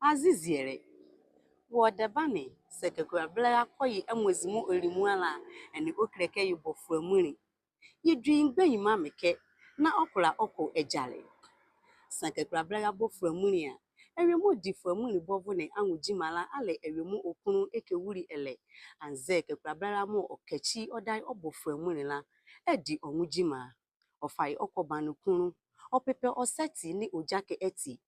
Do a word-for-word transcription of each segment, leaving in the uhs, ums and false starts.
Azizielɛ. Wɔ dɛba ne, saa kakula bɛlɛra kɔ ye amɔzi mɔɔ ɔli muala a, ɛnee ɔkile kɛ yebɔ fulamunli. Yedwu ye mgbanyima mekɛ, na ɔkola ɔkɔ agyalɛ. Saa kakula bɛlɛra bɔ fulamunli a, awie mɔɔ di fulamunli bɔvo ne anwo gyima la a le awie mɔɔ ɔkunlu ɛkɛwuli ɛlɛ. Anzɛɛ kakula bɛlɛra mɔɔ ɔkakyi ɔdaye ɔbɔ fulamunli la, ɛdi ɔ nwo gyima. Ɔfa ye ɔkɔ bane kunlu, ɔpepɛ ɔ sɛti nee ɔ gyakɛ ati.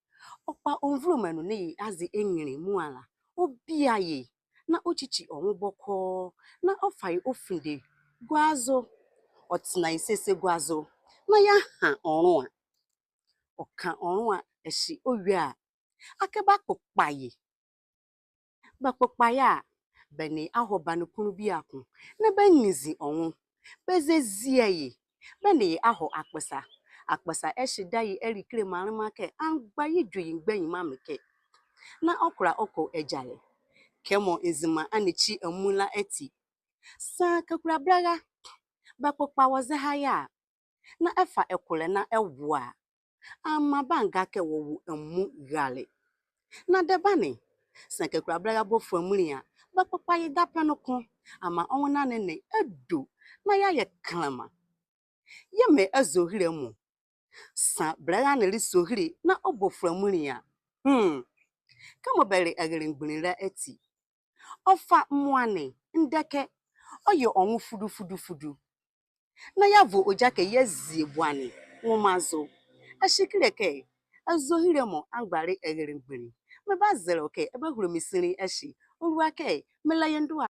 Ɔkpa ɔ nvlomɛ nu nee ye aze ɛnyinli muala. Ɔbia ye, na ɔkyikyi ɔ nwo bɔkɔɔ, na ɔfa ye ɔfinde gua zo. Ɔtɛnla ye sese gua zo, na yeaha ɔ nloa. Ɔka ɔ nloa ɛhye ɔwie a, akee bɛakpokpa ye. Bɛkpokpa ye a, bɛnee ye ahɔ bane kunlu bieko, na bɛanlizi ɔ nwo. Bɛziezie ye, bɛnee ye ahɔ akpɔsa. Akpɔsa ɛhye da ye ali kile maanlema kɛ amgba yedwu ye mgbanyima mekɛ. Na ɔkola ɔkɔ agyalɛ. Kɛmɔ Nzema anekyi amu la ati. Saa kakula bɛlɛra, bɛkpokpa wɔ zɛhae a, na ɛfa ɛkolɛ na ɛwo a, amaa bɛanga kɛ wɔwo amu rale. Na dɛba ne, saa kakula bɛlɛra bɔ fulamunli a, bɛkpokpa ye dapɛne ko, amaa ɔ nwonane ne ado, na yeayɛ kɛnlɛma. Yɛmɛ azohile mɔ. Saa bɛlɛra ne le zohile na ɔbɔ fulamunli a, hmm, kɛmɔ bɛle arelemgbunli la ati. Ɔfa mboane ndɛkɛ, ɔyɛ ɔ nwo fudu fudu fudu. Na yeavo ɔ gyakɛ yeazie boane nwoma zo. Ɛhye kile kɛ azohile mɔ amgbale arelemgbunli. Mebazɛlɛ wɔ kɛ ɛbahulo me sinli ɛhye. Ɔlua kɛ melɛ ye ndoa